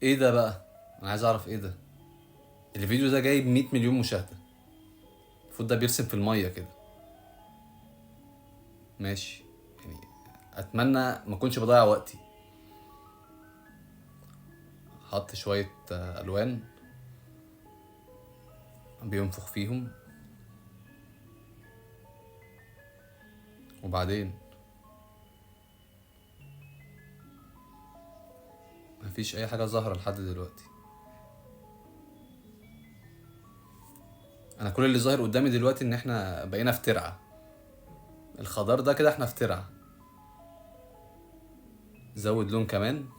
ايه ده بقى؟ انا عايز اعرف ايه ده. الفيديو ده جايب 100 مليون مشاهدة. المفروض ده بيرسم في المية كده. ماشي، يعني اتمنى ما اكونش بضيع وقتي. حط شوية الوان بينفخ فيهم، وبعدين مفيش اي حاجة ظاهرة لحد دلوقتي. انا كل اللي ظاهر قدامي دلوقتي ان احنا بقينا في ترعة. الخضار ده كده احنا في ترعة. زود لون كمان،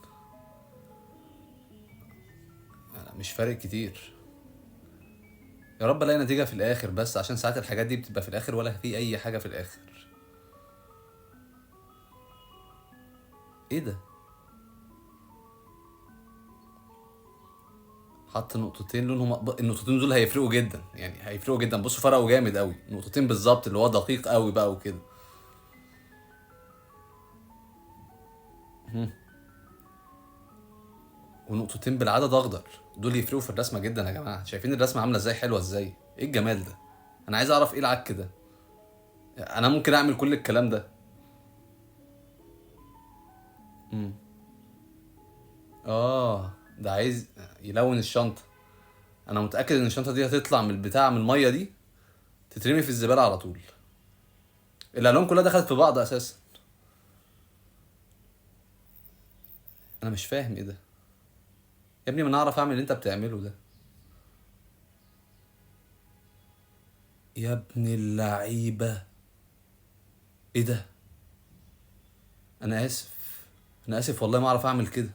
مش فارق كتير. يا رب الاقي نتيجة في الاخر، بس عشان ساعات الحاجات دي بتبقى في الاخر ولا في اي حاجة في الاخر. ايه ده؟ حط نقطتين لونهم النقطتين دول هيفرقوا جدا، يعني هيفرقوا جدا. بصوا فرقوا جامد قوي، نقطتين بالظبط اللي هو دقيق قوي بقى وكده. ونقطتين بالعدد اخضر، دول يفرقوا في الرسمة جدا يا جماعة. شايفين الرسمة عامله ازاي؟ حلوة ازاي؟ ايه الجمال ده؟ انا عايز اعرف ايه العك ده. انا ممكن اعمل كل الكلام ده. ده عايز يلون الشنطة. انا متاكد ان الشنطة دي هتطلع من البتاع، من المية دي تترمي في الزبالة على طول. الالوان كلها دخلت في بعض اساسا. انا مش فاهم ايه ده يا ابني. ما انا اعرف اعمل اللي انت بتعمله ده يا ابن اللعيبة. ايه ده؟ انا اسف، انا اسف والله ما اعرف اعمل كده.